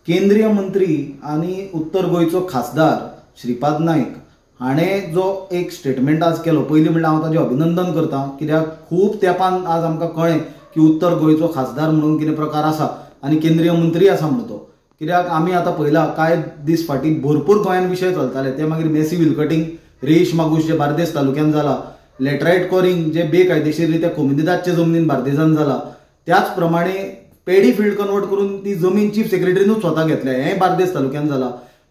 केंद्रीय मंत्री आनी उत्तर गोंयचो खासदार श्रीपाद नायक हाणें जो एक स्टेटमेंट आज केलो, पयलीं म्हणल्यार हांव ताजें अभिनंदन करता, कित्याक खूब तेंपान आज आमकां कळ्ळें की उत्तर गोंयचो खासदार म्हणून कितें प्रकार आसा आनी केंद्रीय मंत्री आसा म्हणून तो. कित्याक आमी आतां पळयला कांय दीस फाटीं भरपूर गोंयान विशय चलताले, ते मागीर मेसी विलकटींग रेश मागूश जे बार्देस तालुक्यान जाला, लॅटरायट कॉरिंग जे बेकायदेशीर रित्या कोमुनिदादच्या जमनीन बार्देजान जाला, त्याच प्रमाणे पेडी फिल्ड कन्वर्ट करून ती जमीन चीफ सेक्रेटरीनूच स्वता घेतल्या, हें बार्देस तालुक्यान जाला.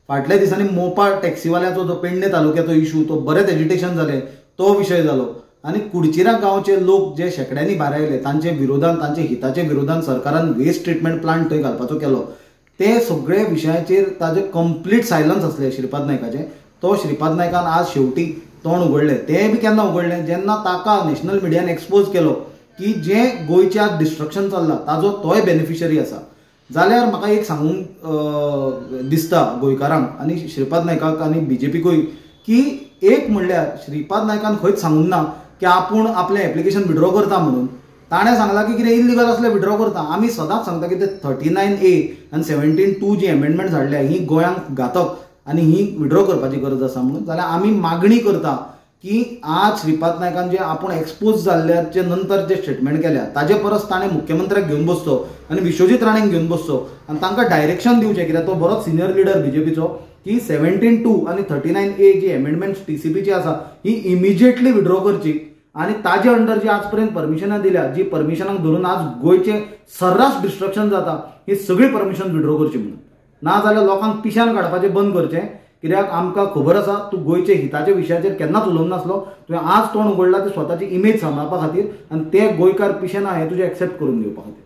फाटल्या दिसांनी मोपा टॅक्सीवाल्याचो जो पेडणे तालुक्याचो इशू, तो बरेंच एजिटेशन जालें, तो विशय जालो. आनी कुडचिरा गांवचे लोक जे शेंकड्यांनी भायर आयले तांचे विरोधान, तांचे हिताचे विरोधान सरकारान वेस्ट ट्रिटमेंट प्लांट थंय घालपाचो केलो. ते सगळे विशयाचेर ताजें कंप्लीट सायलन्स आसलें श्रीपाद नायकाचें. तो श्रीपाद नायकान आज शेवटी तोंड उगडलें, तें बी केन्ना उगडलें जेन्ना ताका नॅशनल मिडियान एक्सपोज केलो की जें गोंयचें आज डिस्ट्रक्शन चल्लां ताजो तोय बेनिफिशरी आसा. जाल्यार म्हाका एक सांगूंक दिसता गोंयकारांक आनी श्रीपाद नायकाक आनी बीजेपीकूय की एक म्हणल्यार श्रीपाद नायकान खंयच सांगूंक ना की आपूण आपलें एप्लिकेशन विड्रॉ करता म्हणून. ताणें सांगलां की कितें इल्लिगल आसलें विड्रॉ करता. आमी सदांच सांगता की ते 39A आनी 17(2) जी एमेंडमेंट हाडल्या ही गोंयांक घातक आनी ही विड्रॉ करपाची गरज आसा म्हणून. जाल्यार आमी मागणी करता की आज श्रीपाद नायकान जे आपूण एक्सपोज जाल्ल्याचे नंतर जे स्टेटमेंट केल्या ताजे परस ताणें मुख्यमंत्र्याक घेवन बसचो आनी विश्वजीत राणेक घेवन बसचो आनी तांकां डायरेक्शन दिवचें, कित्याक तो बरोच सिनियर लिडर बीजेपीचो, की 17(2) आनी 39A जी एमेंडमेंट TCPची आसा ही इमिजिएटली विड्रॉ करची आनी ताजे अंडर जी आज पर्यंत परमिशनां दिल्या, जी परमिशनाक धरून आज गोंयचें सर्रास डिस्ट्रक्शन जाता, ही सगळी परमिशन विड्रॉ करची म्हणून. ना जाल्यार लोकांक पिशान काडपाचें बंद करचें, कित्याक आमकां खबर आसा तूं गोंयचे हिताच्या विशयाचेर केन्नाच उलोवंक नासलो, तुवें आज तोंड उगडलां तें स्वताची इमेज सांबाळपा खातीर आनी ते गोंयकार पिशे ना हें तुजें एक्सेप्ट करून घेवपा खातीर.